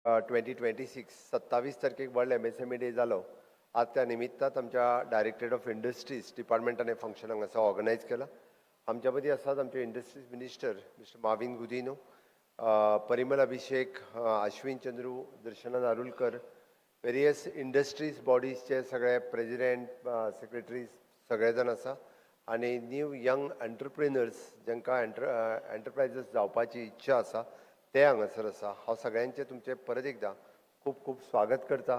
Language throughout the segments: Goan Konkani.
2026, 27 तारखेक वर्ल्ड एमएसएमई डे जालो. आज त्या निमित्तात आमच्या डायरेक्टरेट ऑफ इंडस्ट्रीज डिपार्टमेंटान हें फंक्शन हांगासर ऑर्गनायज केलां. आमच्या मदीं आसात आमचे industries minister mister Mauvin Godinho, Parimal Abhishek, Ashwin Chandru, Darshana Narulkar, various industries बॉडीजचे सगळे प्रेजिडेंट, सेक्रेटरीज सगळे जाण आसा आनी न्यू यंग एंटरप्रिनर्स जांकां एंटरप्रायझस जावपाची इच्छा आसा ते हांगासर आसा. हांव सगळ्यांचें तुमचें परत एकदां खूब खूब स्वागत करता.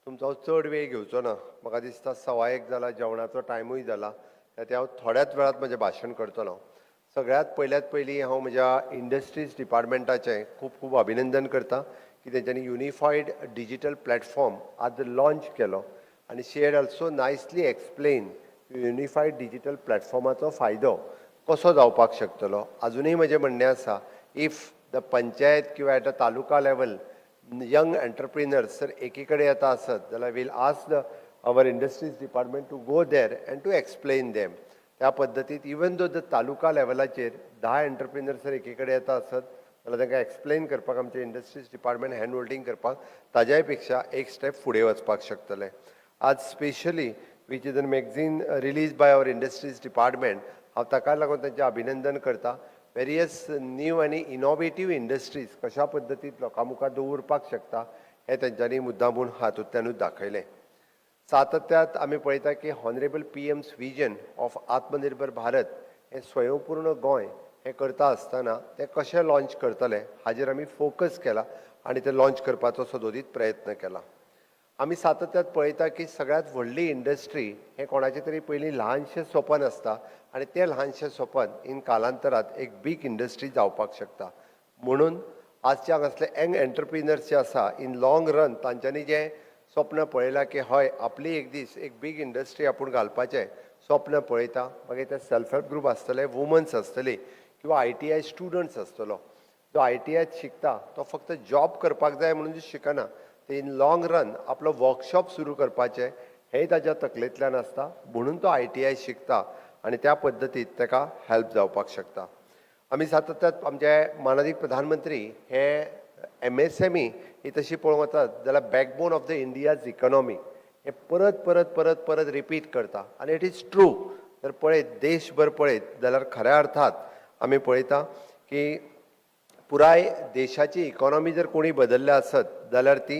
तुमचो हांव चड वेळ घेवचो ना. म्हाका दिसता 1:15 जाला, जेवणाचो टायमूय जाला. त्या हांव थोड्याच वेळात म्हजें भाशण करतलो. सगळ्यांत पयल्यात पयलीं हांव म्हज्या इंडस्ट्रीज डिपार्टमेंटाचें खूब खूब अभिनंदन करता की तेंच्यांनी युनिफायड डिजिटल प्लॅटफॉर्म आज लॉन्च केलो आनी she had also nicely explain unified digital प्लॅटफॉर्माचो फायदो कसो जावपाक शकतलो. अजुनूय म्हजें म्हणणें आसा, if the panchayat किंवा at a taluka level young entrepreneurs जर एकी कडेन येता आसत जाल्यार we'll ask the our industries department to go there and to explain them. त्या पद्दतीत इवन दो the taluka लेवलाचेर 10 एंटरप्रिनर्स जर एकी कडेन येता आसत जाल्यार तांकां एक्सप्लेन करपाक आमचें इंडस्ट्रीज डिपार्टमेंट हँड होल्डींग करपाक ताज्याय पेक्षा एक स्टेप फुडें वचपाक शकतलें. आज specially which is an magazine release by our industries department, हांव ताका लागून तांचें अभिनंदन करता. वेरियस न्यू आनी इनोवेटीव इंडस्ट्रीज कशा पद्दतीन लोकां मुखार दवरपाक शकता हें तेंच्यांनी मुद्दामून हातूंतल्यानूच दाखयलें. सातत्यात आमी पळयता की honourable PM's vision of आत्मनिर्भर भारत हें स्वयंपूर्ण गोंय हें करता आसतना तें कशें लॉंच करतले हाजेर आमी फोकस केला आनी तें लॉंच करपाचो सदोदीत प्रयत्न केला. आमी सातत्यात पळयता की सगळ्यांत व्हडली इंडस्ट्री हें कोणाचें तरी पयलीं ल्हानशें सपन आसता आनी तें ल्हानशें सपन इन कालांतरात एक बीग इंडस्ट्री जावपाक शकता. म्हणून आजच्या हांगासले यंग एंटरप्रिनर्स जे आसा, इन लाँग रन तांच्यांनी जें स्वप्न पळयलां की हय, आपली एक दीस एक बीग इंडस्ट्री आपूण घालपाचें स्वप्न पळयता. मागीर ते सेल्फ हेल्प ग्रूप आसतले, वुमन्स आसतली किंवा आयटीआय स्टुडंट्स आसतलो. जो आयटीआयत शिकता तो फक्त जॉब करपाक जाय म्हणून शिकना, ते इन लाँग रन आपलो वर्कशॉप सुरू करपाचें हेंय ताच्या तकलेंतल्यान आसता. म्हणून तो आयटीआय शिकता आनी त्या पद्दतीत ताका हेल्प जावपाक शकता. आमी सातत्यात आमचे मानादीक प्रधानमंत्री हे एमएसएमई ही तशी पळोवंक वचत जाल्यार backbone of the India's economy हे परत परत परत परत रिपीट करता आनी it is true. जर पळयत, देशभर पळयत जाल्यार खऱ्या अर्थात आमी पळयता की पुराय देशाची इकॉनॉमी जर कोणी बदलल्या आसत जाल्यार ती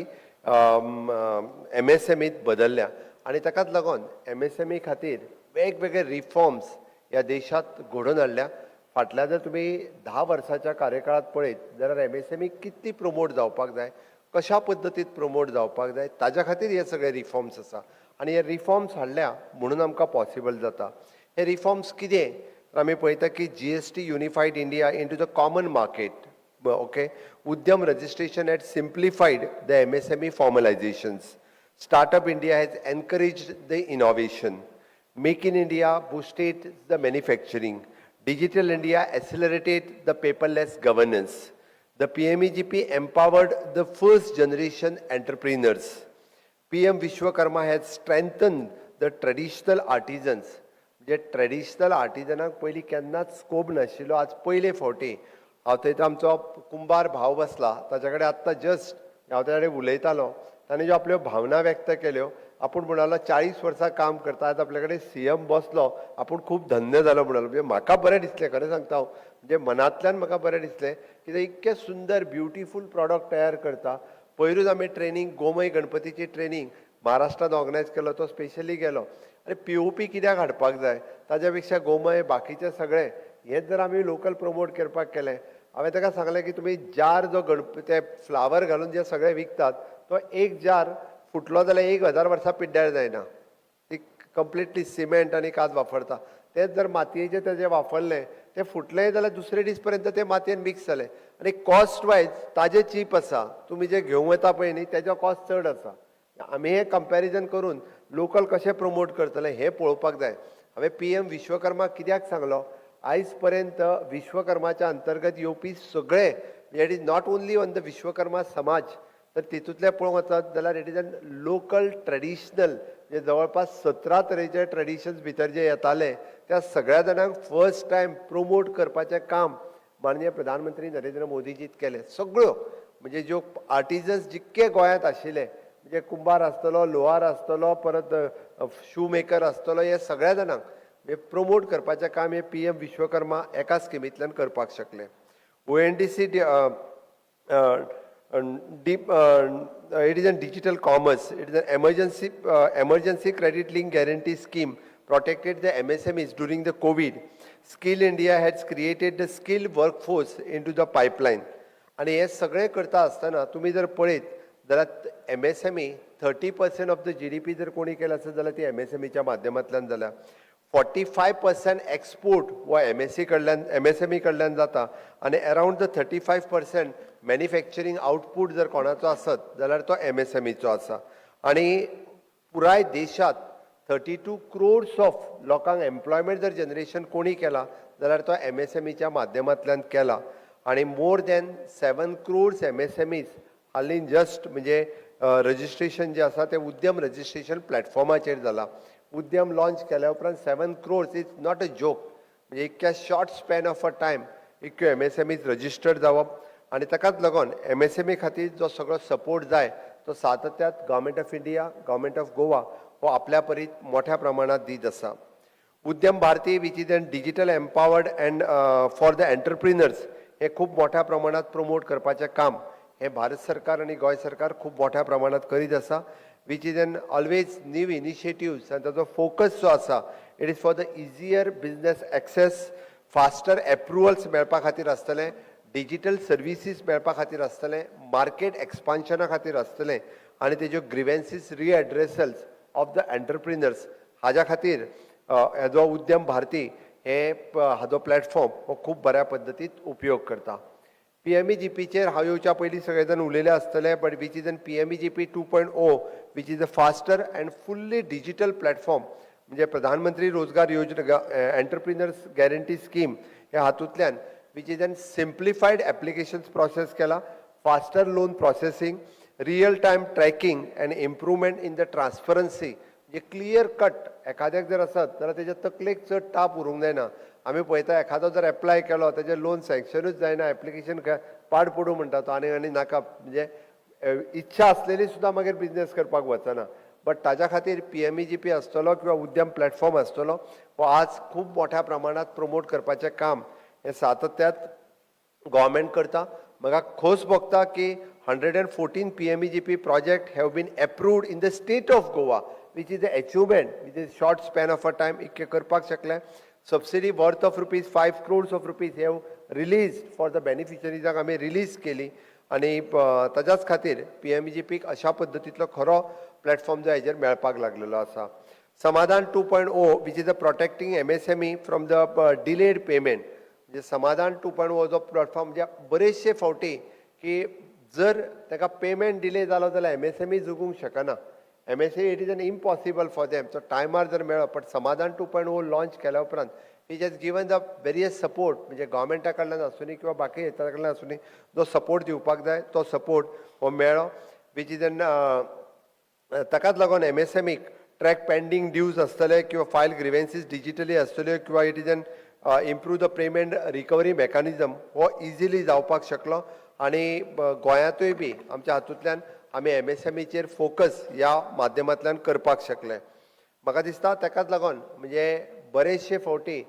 एमएसएमईत बदलल्या आनी ताकाच लागून एमएसएमई खातीर वेगवेगळे रिफॉर्म्स ह्या देशांत घडोवन हाडल्या. फाटल्या जर तुमी 10 वर्साच्या कार्यकाळात पळयत जाल्यार एमएसएमई कितली प्रमोट जावपाक जाय, कशा पद्दतीत प्रमोट जावपाक जाय, ताज्या खातीर हे सगळे रिफॉर्म्स आसा आनी हे रिफॉर्म्स हाडल्या म्हणून आमकां पॉसिबल जाता. हे रिफॉर्म्स कितें तर आमी पळयता की GST unified India into the common market, okay? Udyam registration had simplified the MSME formalizations. Startup India has encouraged the innovation. Make in India boosted the manufacturing. Digital India accelerated the paperless governance. The PMEGP empowered the first generation entrepreneurs. PM Vishwakarma has strengthened the traditional artisans. म्हणजे ट्रेडिशनल आर्टिजनाक पयलीं केन्नाच स्कोप नाशिल्लो. आज पयले फावटी हांव थंय आमचो कुंभार भाव बसला, ताच्या कडेन आत्तां जस्ट हांव ताच्या कडेन उलयतालो. ताणें ज्यो आपल्यो भावना व्यक्त केल्यो, आपूण म्हणालो 40 वर्सां काम करता, आज आपल्या कडेन सीएम बसलो, आपूण खूब धन्य जालो म्हणालो. म्हणजे म्हाका बरें दिसलें, खरें सांगता हांव, म्हणजे मनांतल्यान म्हाका बरें दिसलें की ते इतकें सुंदर ब्युटिफूल प्रॉडक्ट तयार करता. पयरूच आमी ट्रेनींग, गोमय गणपतीची ट्रेनींग महाराष्ट्रात ऑर्गनायज केलो, तो स्पेशली गेलो. आनी पीओपी कित्याक हाडपाक जाय? ताज्या पेक्षा गोमय बाकीचे सगळे हेच जर आमी लोकल प्रमोट करपाक केलें. हांवें ताका सांगलें की तुमी जार जो ते फ्लावर घालून जे सगळे विकतात, तो एक जार फुटलो जाल्यार 1000 वर्सां पिड्ड्यार जायना. ती कंप्लिटली सिमेंट आनी काच वापरता. तेच जर मातयेचे तेजे वापरले, ते फुटले जाल्यार दुसरे दीस पर्यंत ते मातयेन मिक्स जाले आनी कॉस्ट वायज ताजे चीप आसा. तुमी जे घेवंक वता पळय न्ही, तेजो कॉस्ट चड आसा. आमी हें कंपॅरिजन करून लोकल कशें प्रमोट करतले हें पळोवपाक जाय. हांवें पीएम विश्वकर्मा कित्याक सांगलो? आयज पर्यंत विश्वकर्माच्या अंतर्गत येवपी सगळे, it is not only on the Vishwakarma समाज, तर तितूंतले पळोवंक वचत जाल्यार it is an local traditional, म्हणजे जवळपास 17 तरेचे ट्रेडिशन्स भितर जे येताले त्या सगळ्या जाणांक फर्स्ट टायम प्रमोट करपाचें काम माननीय प्रधानमंत्री नरेंद्र मोदीजीत केलें. सगळ्यो म्हणजे ज्यो आर्टिजन्स जितके गोंयांत आशिल्ले, म्हणजे कुंभार आसतलो, लोहार आसतलो, परत शू मेकर आसतलो, हे सगळ्या जाणांक म्हणजे प्रमोट करपाचें काम हे पीएम विश्वकर्मा एका स्किमींतल्यान करपाक शकले. ONDC deep, it is a digital commerce. It is an emergency credit link guarantee scheme, protected the MSMEs during the COVID. Skill India has created the skilled workforce into the pipeline. आणि हे सगळें करता आसतना तुमी जर पळयत जाल्यार MSME 30% of the GDP जर कोणी केलं आसत जाल्यार ती एमएसएमईच्या माध्यमांतल्यान जाल्या. 45% एक्सपोर्ट हो एमएसई कडल्यान, एमएसएमई कडल्यान जाता आनी around the 35% manufacturing output जर कोणाचो आसत जाल्यार तो एमएसएमईचो आसा. आनी पुराय देशांत 32 क्रोर्स ऑफ लोकांक एम्प्लॉयमेंट जर जनरेशन कोणी केला जाल्यार तो एमएसएमईच्या माध्यमांतल्यान केला. आनी more than 7 crores MSMEs हालीं जस्ट म्हणजे रजिस्ट्रेशन जें आसा तें उद्यम रजिस्ट्रेशन प्लॅटफॉर्माचेर जाला. उद्यम लॉन्च केल्या उपरांत 7 crores is not a joke. म्हणजे इतक्या short span of a time इतक्यो एमएसएमईज रजिस्टर्ड जावप आनी ताकाच लागून एमएसएमई खातीर जो सगळो सपोर्ट जाय तो सातत्यात Government of India, Government of Goa हो आपल्या परीत मोठ्या प्रमाणात दीत आसा. उद्यम भारती, which is an digital empowered and for the entrepreneurs, हे खूब मोठ्या प्रमाणात प्रमोट करपाचें काम हें भारत सरकार आनी गोंय सरकार खूब मोठ्या प्रमाणात करीत आसा, which is an always new initiatives. आनी ताचो फोकस जो आसा, it is for the easier business access, faster approvals मेळपा खातीर आसतलें, डिजिटल सर्विसीस मेळपा खातीर आसतलें, मार्केट एक्सपान्शना खातीर आसतलें आनी तेज्यो grievances redressals of the entrepreneurs हाज्या खातीर हेजो उद्यम भारती हे हाजो प्लॅटफॉर्म हो खूब बऱ्या पद्दतीत उपयोग करता. पीएमईजीपीचेर हांव येवच्या पयलीं सगळे जाण उलयले आसतले, but which is an PMEGP 2.0, which is a faster and fully digital platform. म्हणजे प्रधानमंत्री रोजगार योजना, एंटरप्रिनर्स गॅरंटी स्कीम ह्या हातूंतल्यान which is an simplified applications process केला, faster loan processing, real time tracking and improvement in the transparency. म्हणजे क्लियर कट एखाद्याक जर आसत जाल्यार तेज्या तकलेक चड ताप उरूंक जायना. आमी पळयता, एखादो जर एप्लाय केलो, तेजें लोन सँक्शनूच जायना, एप्लिकेशन पाड पडूं म्हणटा तो आनी आनी नाका. म्हणजे इच्छा आसलेली सुद्दां मागीर बिजनेस करपाक वचना. बट ताज्या खातीर पीएमईजीपी आसतलो किंवा उद्यम प्लॅटफॉर्म आसतलो, हो आज खूब मोठ्या प्रमाणात प्रमोट करपाचें काम हें सातत्यात गव्हर्मेंट करता. म्हाका खोस भोगता की 114 PMEGP project have been approved in the state of Goa, which is the achievement with is short span of a time इतकें करपाक शकले. Subsidy worth of rupees 5 crores of rupees have release for the बेनिफिशरीजाक आमी रिलीज केली. आनी ताज्याच खातीर पीएमईजीपीक अशा पद्दतींतलो खरो प्लॅटफॉर्म जो हेजेर मेळपाक लागलेलो आसा. समाधान 2.0, which is a protecting MSME from the delayed payment. म्हणजे समाधान 2.0 जो प्लॅटफॉर्म, म्हणजे बरेचशे फावटी की जर ताका पेमेंट डिले जालो जाल्यार एमएसएमई जगूंक शकना. MSME, it is an impossible for them. तो टायमार जर मेळ्ळो, बट समाधान 2.0 लॉन्च केल्या उपरांत he has given the various support. म्हणजे गव्हर्मेंटा कडल्यान आसुनी किंवा बाकी हेच्या कडल्यान आसुनी, जो सपोर्ट दिवपाक जाय तो सपोर्ट हो मेळ्ळो, which is an ताकाच लागून एमएसएमईक ट्रॅक पेंडींग ड्यूज आसतले किंवा फायल ग्रिवेन्सीस डिजिटली आसतल्यो किंवा it is an improve the payment recovery mechanism हो इजिली जावपाक शकलो. आनी गोंयांतूय बी आमच्या हातूंतल्यान आमी एमएसएमईचेर फोकस ह्या माध्यमांतल्यान करपाक शकले. म्हाका दिसता ताकाच लागून म्हणजे बरेचशे फावटी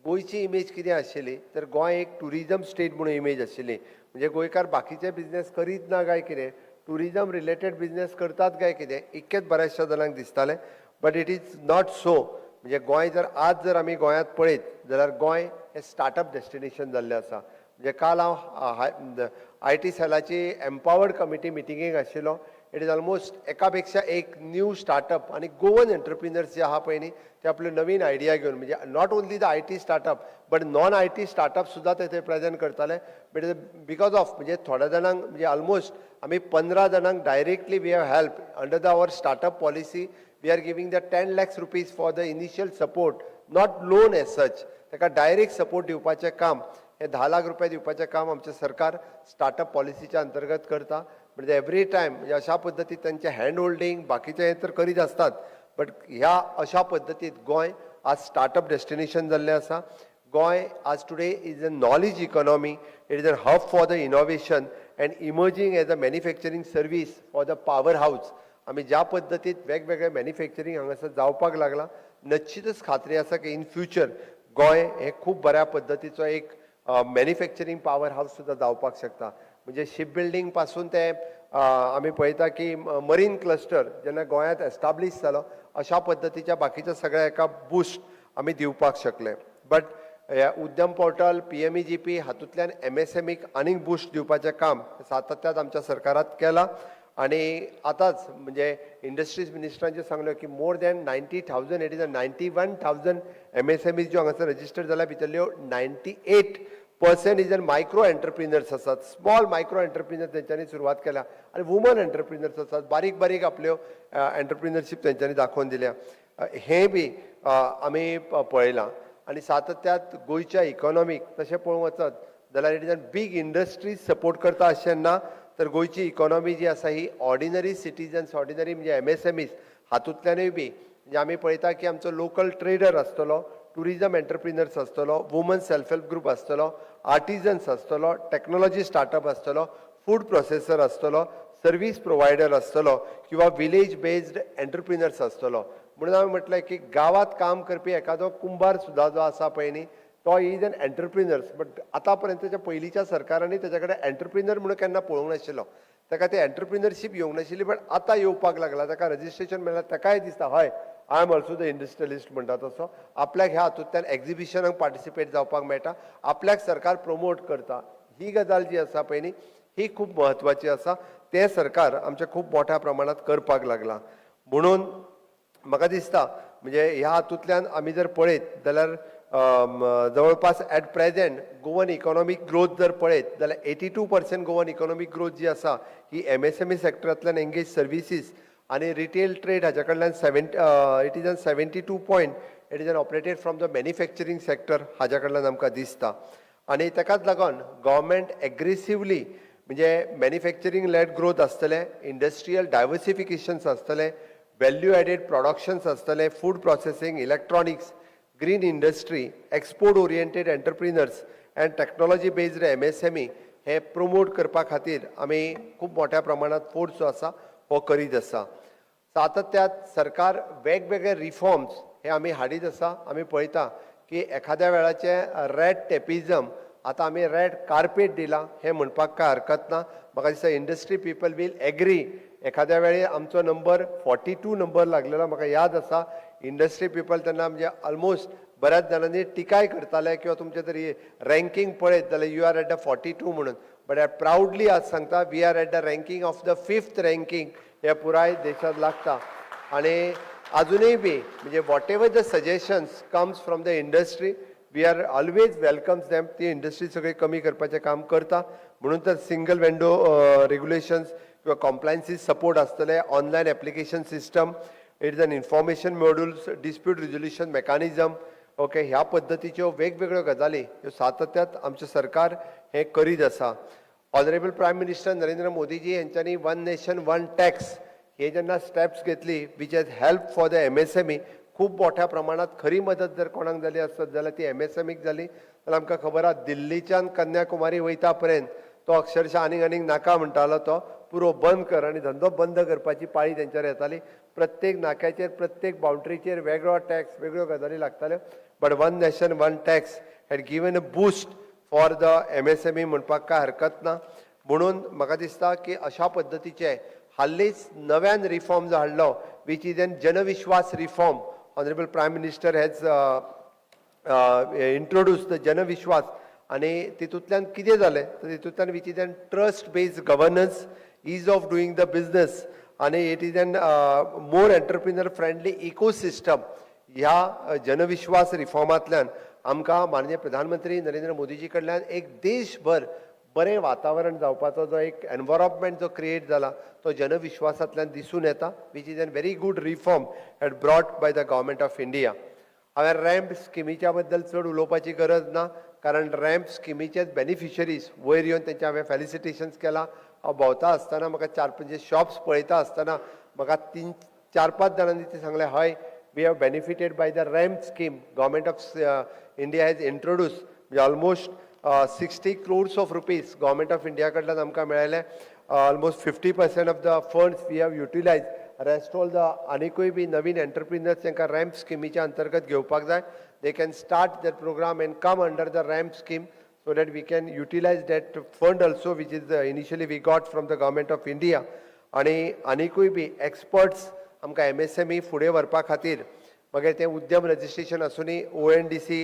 गोंयची इमेज कितें आशिल्ली तर गोंय एक ट्युरिजम स्टेट म्हणून इमेज आशिल्ली. म्हणजे गोंयकार बाकीचे बिजनेस करीत ना काय कितें, ट्युरिजम रिलेटेड बिजनेस करतात काय कितें, इतकेंच बऱ्याचशा जाणांक दिसतालें. But it is not so. म्हणजे गोंय जर आज जर आमी गोंयांत पळयत जाल्यार गोंय हें स्टार्टअप डेस्टिनेशन जाल्लें आसा. म्हणजे काल हांव IT सेलाची एम्पावर्ड कमिटी मिटिंगेक आशिल्लो. It is almost एका पेक्षा एक न्यू स्टार्टअप आनी गोवन एंटरप्रिनर्स जे आहा पळय न्ही, ते आपल्यो नवीन आयडिया घेवन, म्हणजे not only the IT startup but non IT startup सुद्दां ते थंय प्रेजेंट करताले. बट because of म्हणजे थोड्या जाणांक, म्हणजे ऑलमोस्ट आमी 15 जाणांक directly we have help under the our startup policy. We are giving the ₹10 lakhs for the initial support, not loan as such. ताका डायरेक्ट सपोर्ट दिवपाचें काम, हे 10 लाख रुपया दिवपाचें काम आमचें सरकार स्टार्टअप पॉलिसीच्या अंतर्गत करता. म्हणजे एवरी टायम म्हणजे अशा पद्दतीन तांचें हँड होल्डींग, बाकीचें हें तर करीत आसतात, बट ह्या अशा पद्दतीत गोंय आज स्टार्टअप डेस्टिनेशन जाल्लें आसा. गोंय आज today is a knowledge economy. It is a hub for the innovation. and emerging as a manufacturing service for the power house. आमी ज्या पद्दतीत वेगवेगळे मॅन्युफॅक्चरींग हांगासर जावपाक लागलां, निश्चितच खात्री आसा की इन फ्युचर गोंय हें खूब बऱ्या पद्दतीचो एक मॅन्युफॅक्चरींग पावर हावस सुद्दां जावपाक शकता. म्हणजे शीप बिल्डींग पासून ते आमी पळयता की मरीन क्लस्टर जेन्ना गोंयांत एस्टाब्लीश जालो, अशा पद्दतीच्या बाकीच्या सगळ्या एका बूस्ट आमी दिवपाक शकले. बट ह्या उद्यम पोर्टल, पीएमईजीपी हातूंतल्यान एमएसएमईक आनीक बूस्ट दिवपाचें काम सातत्यात आमच्या सरकारात केलां. आनी आतांच म्हणजे इंडस्ट्रीज मिनिस्टरान सांगलें की more than 90,000, it is a 91,000 MSMEs ज्यो हांगासर रजिस्टर्ड जाल्या, भितरल्यो 98% is an micro entrepreneurs आसात. स्मॉल मायक्रो एंटरप्रिनर तेंच्यांनी सुरवात केल्या आनी वुमन एंटरप्रिनर्स आसात. बारीक बारीक आपल्यो एंटरप्रिनरशीप तेंच्यांनी दाखोवन दिल्या. हें बी आमी पळयलां. आनी सातत्यात गोंयच्या इकॉनॉमीक तशें पळोवंक वचत जाल्यार it is an big industries support करता अशें ना, तर गोंयची इकॉनॉमी जी आसा ही ऑर्डिनरी सिटीजन्स, ऑर्डिनरी म्हणजे एमएसएमईज हातूंतल्यानूय बी, म्हणजे आमी पळयता की आमचो लोकल ट्रेडर आसतलो, टुरिजम एंटरप्रिनर्स आसतलो, वुमन सेल्फ हेल्प ग्रुप आसतलो, आर्टिजन्स आसतलो, टॅक्नोलॉजी स्टार्टअप आसतलो, फूड प्रोसेसर आसतलो, सर्वीस प्रोवायडर आसतलो किंवा विलेज बेस्ड एंटरप्रिनर्स आसतलो. म्हणून हांवें म्हटलें की गांवांत काम करपी एखादो कुंभार सुद्दां जो आसा पळय न्ही, तो is an entrepreneurs. But आतां पर्यंतच्या पयलींच्या सरकारांनी तेच्या कडेन एंटरप्रिनर म्हणून केन्ना पळोवंक नाशिल्लो. ताका ते एंटरप्रिनरशीप येवंक नाशिल्ली, बट आतां येवपाक लागला. ताका रजिस्ट्रेशन मेळ्ळा, ताकाय दिसता, हय, I am also the industrialist म्हणटा तसो. आपल्याक ह्या हातूंतल्यान एग्जिबिशनाक पार्टिसिपेट जावपाक मेळटा, आपल्याक सरकार प्रमोट करता. ही गजाल जी आसा पळय न्ही, ही खूब म्हत्वाची आसा. तें सरकार आमचें खूब मोठ्या प्रमाणांत करपाक लागलां. म्हणून म्हाका दिसता, म्हणजे ह्या हातूंतल्यान आमी जर पळयत जाल्यार जवळपास at present Goan economic growth जर पळयत जाल्यार 82% Goan economic growth जी आसा ही एमएसएमई सेक्टरांतल्यान एंगेज सर्विसीस आनी रिटेल ट्रेड हाच्या कडल्यान seven it is an 72 point it is an operated from the manufacturing sector हाच्या कडल्यान आमकां दिसता. आनी ताकाच लागून गव्हर्मेंट एग्रेसिवली म्हणजे मॅन्युफॅक्चरींग लेड ग्रोथ आसतलें, इंडस्ट्रियल डायवर्सिफिकेशन्स आसतलें, व्हॅल्यू एडेड प्रोडक्शन्स आसतलें, food processing, electronics, green industry, export oriented entrepreneurs and technology based MSME hey promote करपा खातीर आमी खूब मोठ्या प्रमाणात फोर्स जो आसा हो करीत आसा. सातत्यात सरकार वेगवेगळे रिफॉर्म्स हे आमी हाडीत आसा. आमी पळयता की एखाद्या वेळाचे रेड टेपिझम आतां आमी रेड कार्पेट दिला हें म्हणपाक कांय हरकत ना. म्हाका दिसता इंडस्ट्री पिपल वील एग्री. एखाद्या वेळी आमचो नंबर 42 नंबर लागलेलो म्हाका याद आसा. इंडस्ट्री पिपल तेन्ना म्हणजे ऑलमोस्ट बऱ्याच जाणांनी टिकाय करताले किंवा तुमचें तरी रँकींग पळयत जाल्यार you are at the 42 म्हणून. बट I proudly आज सांगता, we are at the ranking of the fifth ranking हे पुराय देशांत लागता. आनी अजुनूय बी म्हणजे whatever the suggestions comes from the industry, we are always welcomes them. ती इंडस्ट्री सगळी कमी करपाचें काम करता. म्हणून तर सिंगल विंडो रेग्युलेशन्स किंवा कॉम्प्लायन्सीस सपोर्ट आसतले, online application system, it is an information modules, dispute resolution mechanism, okay, ह्या पद्दतीच्यो वेगवेगळ्यो गजाली ह्यो सातत्यात आमचें सरकार हें करीत आसा. ऑनरेबल प्रायम मिनिस्टर नरेंद्र मोदीजी यांच्यांनी वन नेशन वन टॅक्स हे जेन्ना स्टेप्स घेतली, which has help for the MSME, खूब मोठ्या प्रमाणात खरी मदत जर कोणाक जाली आसत जाल्यार ती एमएसएमईक जाली. जाल्यार आमकां खबर आहा, दिल्लीच्यान कन्याकुमारी वयता पर्यंत तो अक्षरशः आनीक आनीक नाका म्हणटालो, तो पुरो बंद कर आनी धंदो बंद करपाची पाळी तेंच्यार येताली. प्रत्येक नाक्याचेर, प्रत्येक बाउंड्रीचेर वेगळो टॅक्स, वेगळ्यो गजाली लागताल्यो. But one nation one tax had given a boost for the MSME म्हणपाक कांय हरकत ना. म्हणून म्हाका दिसता की अशा पद्दतीचे हालींच नव्यान रिफॉर्म जो हाडलो, which is an Janvishwas reform, honourable Prime Minister has introduce the Janvishwas. आनी तितूंतल्यान कितें जालें तर तितूंतल्यान which is an trust based governance, ease of doing the business आनी it is an more entrepreneur friendly ecosystem. ह्या जनविश्वास रिफॉर्मांतल्यान आमकां माननीय प्रधानमंत्री नरेंद्र मोदीजी कडल्यान एक देशभर बरें वातावरण जावपाचो जो एक एनवायरमेंट जो क्रिएट जाला तो जनविश्वासांतल्यान दिसून येता, which is an very good reform had brought by the Government of India. हांवें रॅम्प स्किमीच्या बद्दल चड उलोवपाची गरज ना, कारण रॅम्प स्किमीचेच बेनिफिशरीज वयर येवन तेंचे हांवें फेलिसिटेशन्स केलां. हांव भोंवता आसतना म्हाका चार पंचे शॉप्स पळयता आसतना म्हाका तीन चार पांच जाणांनी ते सांगलें, हय, we have benefited by the RAMP scheme Government of India has introduce. म्हणजे almost 60 crores of rupees Government of India कडल्यान आमकां मेळ्ळेले. Almost 50% of the funds we have utilize. Rest all the आनिकूय बी नवीन एंटरप्रिनर्स तांकां रॅम्प स्किमीच्या अंतर्गत घेवपाक जाय, they can start their program and come under the RAMP scheme so that we can utilize that fund also, which is initially we got from the Government of India. आणि आनिकूय बी एक्सपर्ट्स आमकां एमएसएमई फुडें व्हरपा खातीर, मागीर तें उद्यम रजिस्ट्रेशन आसूनी, ओएनडीसी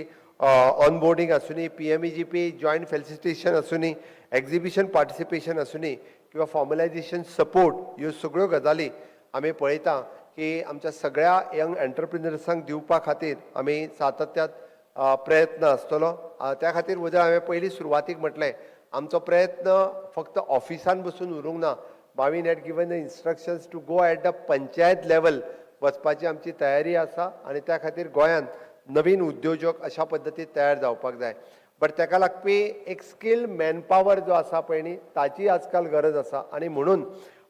ऑनबोर्डिंग आसूनी, पीएमईजीपी जॉयंट फेलिसिटेशन आसूनी, एक्झिबिशन पार्टिसिपेशन आसूनी किंवा फॉर्मलायझेशन सपोर्ट, ह्यो सगळ्यो गजाली आमी पळयता की आमच्या सगळ्या यंग एंटरप्रिनर्सांक दिवपा खातीर आमी सातत्यात प्रयत्न आसतलो. त्या खातीर वजळ हांवें पयलीं सुरवातीक म्हटलें, आमचो प्रयत्न फक्त ऑफिसान बसून उरूंक ना. Mauvin had given the instructions to go at the panchayat level. वचपाची आमची तयारी आसा आनी त्या खातीर गोंयांत नवीन उद्योजक अशा पद्दतीन तयार जावपाक जाय, बट ताका लागपी एक स्किल मॅनपावर जो आसा पळय न्ही, ताची आजकाल गरज आसा. आनी म्हणून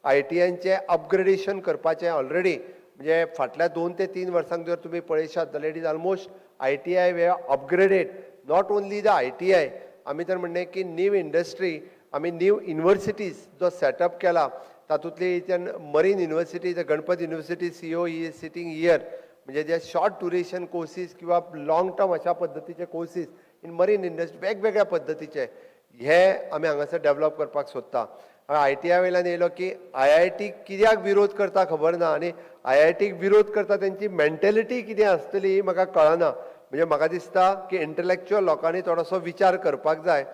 आयटीआयचे अपग्रेडेशन करपाचें ऑलरेडी, म्हणजे फाटल्या 2 ते 3 वर्सांक जर तुमी पळयशात जाल्यार it is almost ITI we upgraded. Not only the ITI, आमी तर म्हणणें की न्यू इंडस्ट्री, आमी न्यू युनिवर्सिटीज जो सेटअप केला, तातूंतली marine university, the Ganpat University CEO is sitting here, म्हणजे जे शॉर्ट ड्युरेशन कोर्सीस किंवा लॉंग टर्म अशा पद्दतीचे कोर्सीस इन मरीन इंडस्ट्री वेगवेगळ्या पद्दतीचे हे आमी हांगासर डेव्हलप करपाक सोदता. आयटीआय वयल्यान येयलो की आयआयटी कित्याक विरोध करता खबर ना आनी आयआयटीक विरोध करता तेंची मेंटेलिटी कितें आसतली ही म्हाका कळना. म्हणजे म्हाका दिसता की इंटलेक्च्युअल लोकांनी थोडोसो विचार करपाक जाय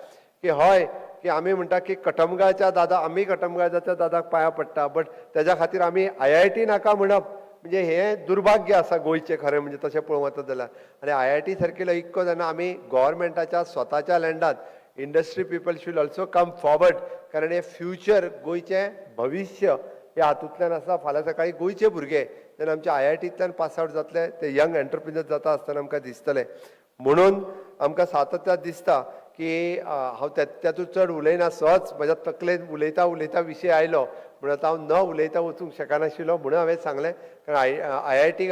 की हय की आमी म्हणटा की कटमगाळच्या दादा, आमी कटमगाळच्या दादाक पांया पडटा, बट तेज्या खातीर आमी आयआयटी नाका म्हणप म्हणजे हें दुर्भाग्य आसा गोंयचें खरें म्हणजे तशें पळोवंक वचत जाल्यार. आनी आयआयटी सारकेलो इतको जेन्ना आमी गोवोरमेंटाच्या स्वताच्या लँडात, industry people should also come forward, कारण हे फ्युचर, गोंयचें भविश्य हे हातूंतल्यान आसा. फाल्यां सकाळी गोंयचे भुरगे जेन्ना आमच्या आयआयटींतल्यान पास आवट जातले, ते यंग एंटरप्रिनर जाता आसतना आमकां दिसतले. म्हणून आमकां सातत्यात दिसता की हांव तातूंत चड उलयना. सहज म्हज्या तकलेन उलयता उलयता विशय आयलो म्हणून आतां हांव न उलयता वचूंक शकनाशिल्लो म्हणून हांवें सांगलें. कारण आयआयटीक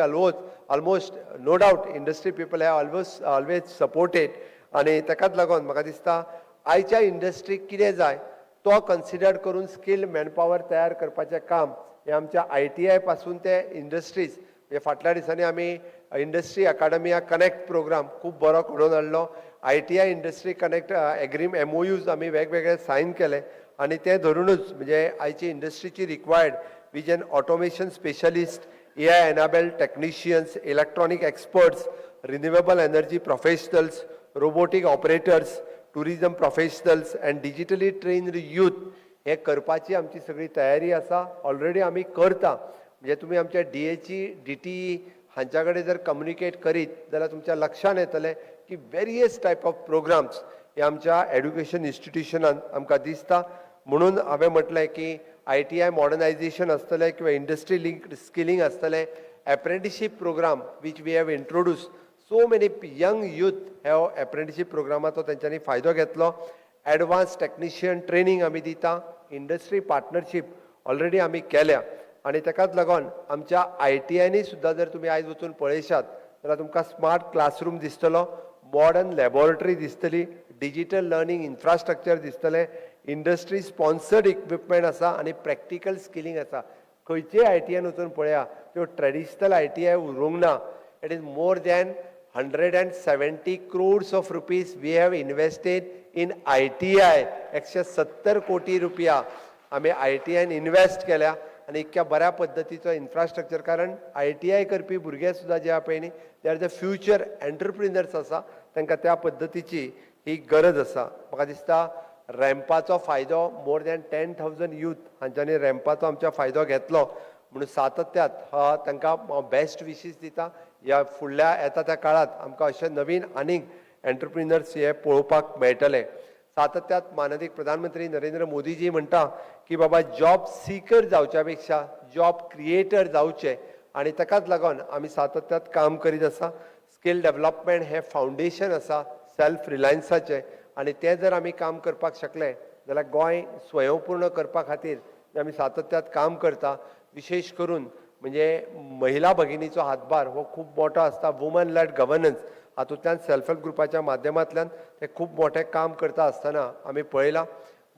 almost no doubt industry people have always supported. आनी ताकाच लागून म्हाका दिसता आयच्या इंडस्ट्रीक कितें जाय तो कन्सिडर करून स्किल मॅनपावर तयार करपाचें काम हें आमच्या आयटीआय पासून ते इंडस्ट्रीज. म्हणजे फाटल्या दिसांनी आमी इंडस्ट्री अकाडमिया कनेक्ट प्रोग्राम खूब बरो घडोवन हाडलो. ITI industry connect agree MOUs आमी वेगवेगळे सायन केले आनी ते धरुनूच म्हणजे आयची इंडस्ट्रीची required vision automation specialist, AI enabled technicians, electronic experts, renewable energy professionals, robotic operators, tourism professionals and digitally trained youth हे करपाची आमची सगळी तयारी आसा. ऑलरेडी आमी करता. म्हणजे तुमी आमच्या डीएचई, डीटीई हांच्या कडेन जर कम्युनिकेट करीत जाल्यार तुमच्या लक्षात येतलें की वेरियस टायप ऑफ प्रोग्राम्स हे आमच्या एड्युकेशन इन्स्टिट्युशनान आमकां दिसता. म्हणून हांवें म्हटलें की आयटीआय मॉडर्नायझेशन आसतलें किंवा इंडस्ट्री लिंक्ड स्किलिंग आसतलें, apprenticeship program which we have introduce, so many young youth have apprenticeship प्रोग्रामाचो तेंच्यांनी फायदो घेतलो. एडवान्स टॅक्निशियन ट्रेनींग आमी दिता. इंडस्ट्री पार्टनरशीप ऑलरेडी आमी केल्या आनी ताकाच लागून आमच्या आयटीआयनी सुद्दां जर तुमी आयज वचून पळयशात जाल्यार तुमकां स्मार्ट क्लासरूम दिसतलो, मॉडर्न लॅबोरेटरी दिसतली, डिजिटल लर्निंग इन्फ्रास्ट्रक्चर दिसतलें, इंडस्ट्री स्पॉन्सर्ड इक्विपमेंट आसा आनी प्रॅक्टिकल स्किलिंग आसा. खंयचेय आयटीआयन वचून पळया, त्यो ट्रेडिशनल आयटीआय उरूंक ना. It is more than 170 crores of rupees we have invested in ITI. 170 कोटी रुपया आमी आयटीआयन इन्वेस्ट केल्या आनी इतक्या बऱ्या पद्दतीचो इन्फ्रास्ट्रक्चर, कारण आयटीआय करपी भुरगे सुद्दां जे आहा पळय न्ही, they are the future entrepreneurs आसा. तांकां त्या पद्दतीची ही गरज आसा. म्हाका दिसता रॅम्पाचो फायदो more than 10,000 youth हांच्यांनी रॅम्पाचो आमच्या फायदो घेतलो म्हणून सातत्यात हा तांकां हांव बेस्ट विशीस दिता. ह्या फुडल्या येता त्या काळांत आमकां अशे नवीन आनीक एंटरप्रिनर्स हे पळोवपाक मेळटले. सातत्यात माननीय प्रधानमंत्री नरेंद्र मोदीजी म्हणटा की बाबा जॉब सिकर जावच्या पेक्षा जॉब क्रिएटर जावचे आनी ताकाच लागून आमी सातत्यात काम करीत आसा. स्कील डेव्हलपमेंट हें फावंडेशन आसा सेल्फ रिलायन्साचें आनी तें जर आमी काम करपाक शकले जाल्यार गोंय स्वयंपूर्ण करपा खातीर आमी सातत्यात काम करता. विशेश करून म्हणजे महिला भगिनीचो हातभार हो खूब मोठो आसता. Woman led governance. हातूंतल्यान सेल्फ हेल्प ग्रुपाच्या माध्यमांतल्यान ते खूब मोठें काम करता आसतना आमी पळयलां.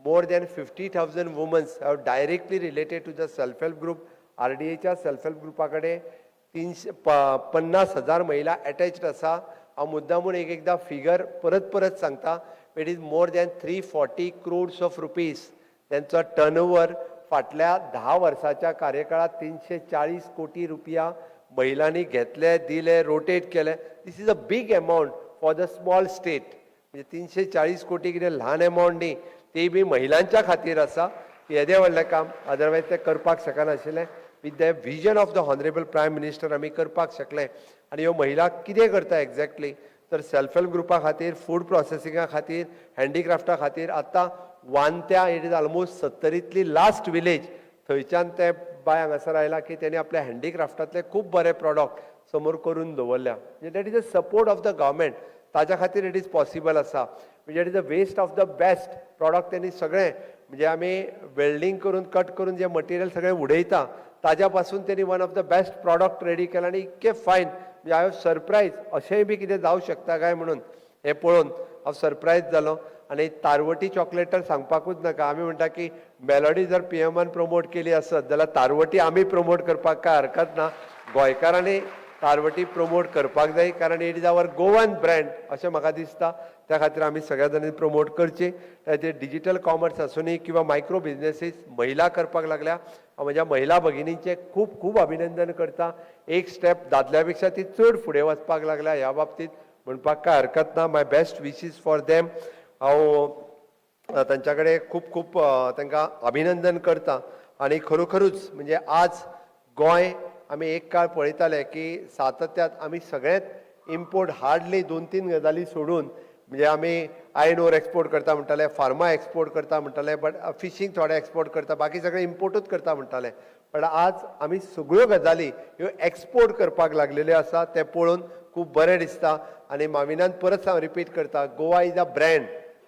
More than 50,000 womens have directly related to the self help group. आरडीएच्या self help ग्रुपा कडेन तीनशे 50,000 महिला अटॅच्ड आसा. हांव मुद्दामून एक एकदां फिगर परत परत सांगता. It is more than 340 crores of rupees त्यांचो टर्नओवर. फाटल्या 10 वर्साच्या कार्यकाळात 340 कोटी रुपया महिलांनी घेतले, दिले, रोटेट केले. This is a big amount for the small state. म्हणजे 340 कोटी कितें ल्हान एमावंट न्ही. ती बी महिलांच्या खातीर आसा. येदें व्हडलें काम अदरवायज ते करपाक शकनाशिल्लें. With the vision of the honourable Prime Minister आमी करपाक शकले. आनी ह्यो महिला कितें करता एक्झॅक्टली, तर सेल्फ हेल्प ग्रुपा खातीर, फूड प्रोसेसिंगा खातीर, हँडीक्राफ्टा खातीर. आतां वांत्या, it is almost सत्तरींतली last village, थंयच्यान ते बाय हांगासर आयला की तेणी आपल्या हँडीक्राफ्टांतले खूब बरे प्रॉडक्ट समोर करून दवरल्या. म्हणजे that is a support of the government, ताज्या खातीर it is possible आसा. म्हणजे it is a waste of the best product. तेणी सगळें, म्हणजे आमी वेल्डींग करून, कट करून जे मटेरियल सगळें उडयता, ताज्या पासून तेणी one of the best product ready केला आनी इतकें फायन. म्हणजे हांव सरप्रायज, अशेंय बी कितें जावं शकता काय म्हणून हें पळोवन हांव सरप्रायज जालो. आनी तारवटी चॉकलेट तर सांगपाकूच नाका. आमी म्हणटा की मेलोडी जर पीएमान प्रमोट केली आसत जाल्यार तारवटी आमी प्रमोट करपाक काय हरकत ना. गोंयकारांनी तारवटी प्रमोट करपाक जाय, कारण it is our Goan brand अशें म्हाका दिसता. त्या खातीर आमी सगळ्या जाणांनी प्रमोट करची. ताचेर डिजिटल कॉमर्स आसुनी किंवा मायक्रो बिजनेसीस महिला करपाक लागल्या. हांव म्हज्या महिला भगिनींचें खूब खूब अभिनंदन करता. एक स्टेप दादल्या पेक्षा ती चड फुडें वचपाक लागल्या, ह्या बाबतींत म्हणपाक काय हरकत ना. My best wishes for them. हांव तांच्या कडेन खूब खूब तांकां अभिनंदन करता. आनी खरोखरूच म्हणजे आज गोंय, आमी एक काळ पळयताले की सातत्यात आमी सगळेच इम्पोर्ट, हार्डली दोन तीन गजाली सोडून. म्हणजे आमी आयर्न ओर एक्सपोर्ट करता म्हणटाले, फार्मा एक्सपोर्ट करता म्हणटाले, बट फिशींग थोडे एक्सपोर्ट करता, बाकी सगळे इम्पोर्टूच करता म्हणटाले. पण आज आमी सगळ्यो गजाली ह्यो एक्सपोर्ट करपाक लागलेल्यो आसा, तें पळोवन खूब बरें दिसता. आनी माविनान परत हांव रिपीट करता, Goa is a brand.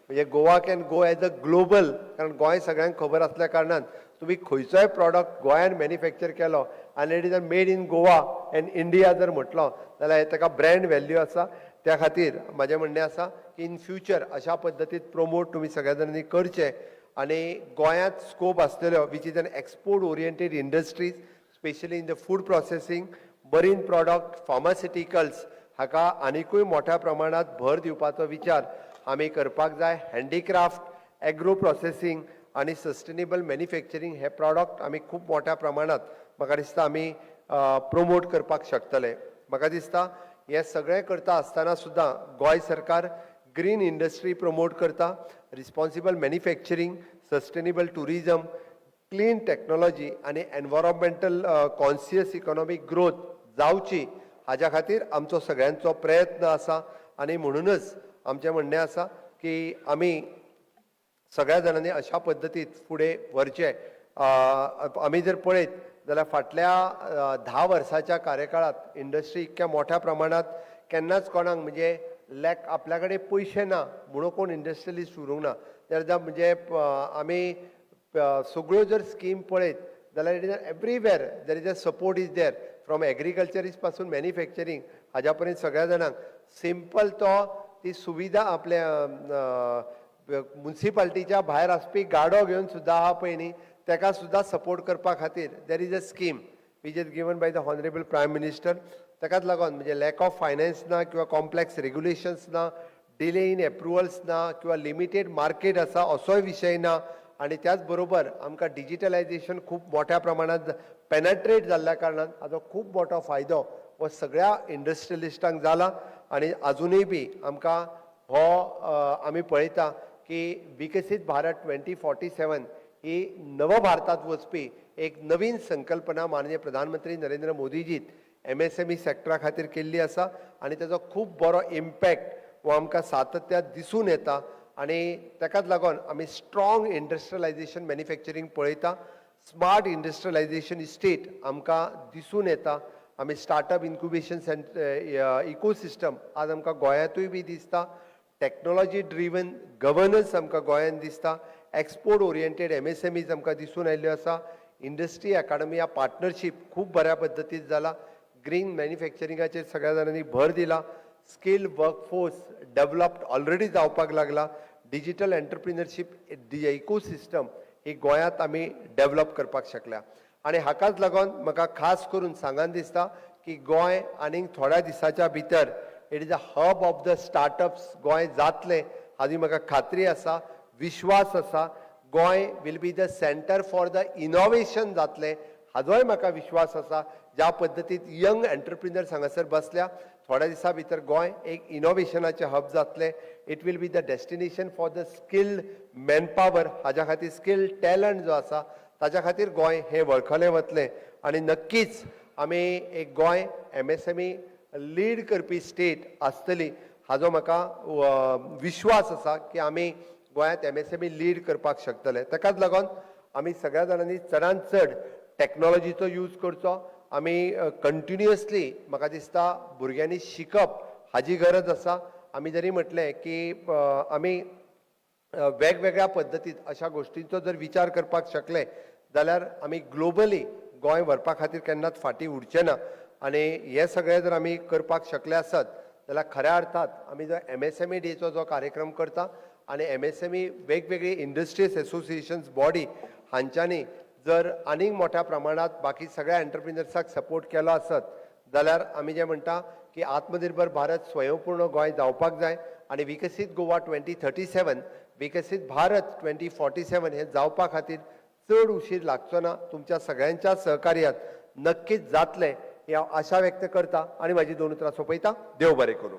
म्हणजे Goa can go as a global, कारण गोंय सगळ्यांक खबर आसल्या कारणान तुमी खंयचोय प्रॉडक्ट गोंयान मॅन्युफॅक्चर केलो आनी it is a made in Goa and India जर म्हटलो जाल्यार ताका ब्रँड व्हॅल्यू आसा. त्या खातीर म्हाजें म्हणणें आसा की इन फ्युचर अशा पद्दतीन प्रमोट तुमी सगळ्या जाणांनी करचें. आनी गोंयांत स्कोप आसलेलो, which is an export oriented industries, specially in the food processing, marine product, pharmaceuticals, हाका आनिकूय मोठ्या प्रमाणात भर दिवपाचो विचार आमी करपाक जाय. हँडीक्राफ्ट, एग्रो प्रोसेसींग आनी सस्टेनेबल मॅन्युफॅक्चरींग हे प्रॉडक्ट आमी खूब मोठ्या प्रमाणात, म्हाका दिसता, आमी प्रमोट करपाक शकतले. म्हाका दिसता हें सगळें करता आसतना सुद्दां गोंय सरकार ग्रीन इंडस्ट्री प्रमोट करता, responsible manufacturing, sustainable tourism, clean technology आनी एनवायरोमेंटल कॉन्शियस इकॉनॉमीक ग्रोथ जावची हाज्या खातीर आमचो सगळ्यांचो प्रयत्न आसा. आनी म्हणूनच आमचें म्हणणें आसा की आमी सगळ्या जाणांनी अशा पद्दतीत फुडें व्हरचें. आमी जर पळयत जाल्यार फाटल्या 10 वर्साच्या कार्यकाळात इंडस्ट्री इतक्या मोठ्या प्रमाणात केन्नाच कोणाक, म्हणजे लॅक, आपल्या कडेन पयशे ना म्हणून कोण इंडस्ट्रियलिस्ट उरूंक ना. जाल्यार म्हणजे आमी सगळ्यो जर स्कीम पळयत जाल्यार it is everywhere there is a support is there, from agriculturist पासून मॅन्युफॅक्चरींग हाज्या पर्यंत सगळ्या जाणांक. सिंपल तो ती सुविधा, आपल्या मुन्सिपाल्टीच्या भायर आसपी गाडो घेवन सुद्दां आहा पळय न्ही, तेका सुद्दां सपोर्ट करपा खातीर there is a scheme which is given by the honourable Prime Minister. ताकाच लागून म्हणजे लॅक ऑफ फायनान्स ना किंवा कॉम्प्लेक्स रेग्युलेशन्स ना, डिले इन एप्रुवल्स ना किंवा लिमिटेड मार्केट आसा असोय विशय ना. आनी त्याच बरोबर आमकां डिजिटलायझेशन खूब मोठ्या प्रमाणात पेनेट्रेट जाल्ल्या कारणान हाजो खूब मोठो फायदो हो सगळ्या इंडस्ट्रियलिस्टांक जाला. आनी आजुनूय बी आमकां हो आमी पळयता की विकसीत भारत 2047 ही नव भारतात वचपी एक नवीन संकल्पना माननीय प्रधानमंत्री नरेंद्र मोदीजीत एमएसएमई सेक्टरा खातीर केल्ली आसा. आनी ताजो खूब बरो इम्पॅक्ट हो आमकां सातत्यात दिसून येता. आनी ताकाच लागून आमी स्ट्रॉंग इंडस्ट्रियलायझेशन, मॅन्युफॅक्चरींग पळयता. स्मार्ट इंडस्ट्रियलायझेशन स्टेट आमकां दिसून येता. आमी स्टार्टअप इन्क्युबेशन इकोसिस्टम आज आमकां गोंयांतूय बी दिसता. टॅक्नोलॉजी ड्रिवन गवर्नन्स आमकां गोंयांत दिसता. एक्सपोर्ट ओरिएंटेड एमएसएमईज आमकां दिसून आयिल्ल्यो आसा. इंडस्ट्री अकाडमिया पार्टनरशीप खूब बऱ्या पद्दतीन जाला. ग्रीन मॅन्युफॅक्चरिंगाचेर सगळ्या जाणांनी भर दिला. स्किल्ड वर्कफोर्स डेवलप्ड ऑलरेडी जावपाक लागला. डिजिटल एंटरप्रिनरशीप इकोसिस्टम ही गोंयांत आमी डेवलप करपाक शकल्या आनी हाकाच लागून म्हाका खास करून सांगन दिसता की गोंय आनीक थोड्या दिसाच्या भितर it is a hub of the startups Goa जातलें हाजी म्हाका खात्री आसा, विश्वास आसा. Goa will be the center for the innovation जातलें हाजोय म्हाका विश्वास आसा. ज्या पद्दतीन यंग एंटरप्रिनर्स हांगासर बसल्या, थोड्या दिसां भितर गोंय एक इनोवेशनाचें हब जातलें. It will be the destination for the skilled manpower. हाज्या खातीर स्किल्ड टॅलंट जो आसा ताच्या खातीर गोंय हें वळखलें वतलें आनी नक्कीच आमी एक गोंय एमएसएमई लीड करपी स्टेट आसतली हाजो म्हाका विश्वास आसा की आमी गोंयांत एमएसएमई लीड करपाक शकतले. ताकाच लागून आमी सगळ्या जाणांनी चडान चड टॅक्नोलॉजीचो यूज करचो. आमी कंटिन्युअसली, म्हाका दिसता, भुरग्यांनी शिकप हाजी गरज आसा. आमी जरी म्हटलें की आमी वेगवेगळ्या पद्दतीत अशा गोश्टींचो जर विचार करपाक शकले जाल्यार आमी ग्लोबली गोंय व्हरपा खातीर केन्नाच फाटीं उरचे ना. आनी हे सगळें जर आमी करपाक शकले आसत जाल्यार खऱ्या अर्थात आमी जो एमएसएमई डेचो जो कार्यक्रम करता आनी एमएसएमई, वेगवेगळी इंडस्ट्रीज एसोसिएशन्स बॉडी हांच्यांनी जर आनीक मोठ्या प्रमाणात बाकी सगळ्या एंटरप्रिनर्साक सपोर्ट केलो आसत जाल्यार आमी जें म्हणटा की आत्मनिर्भर भारत, स्वयंपूर्ण गोंय जावपाक जाय आनी विकसीत गोवा 2037, विकसीत भारत 2047 हें जावपा खातीर चड उशीर लागचो ना. तुमच्या सगळ्यांच्या सहकार्यात नक्कीच जातलें ही हांव आशा व्यक्त करता आनी म्हाजी दोन उतरां सोंपयता. देव बरें करूं.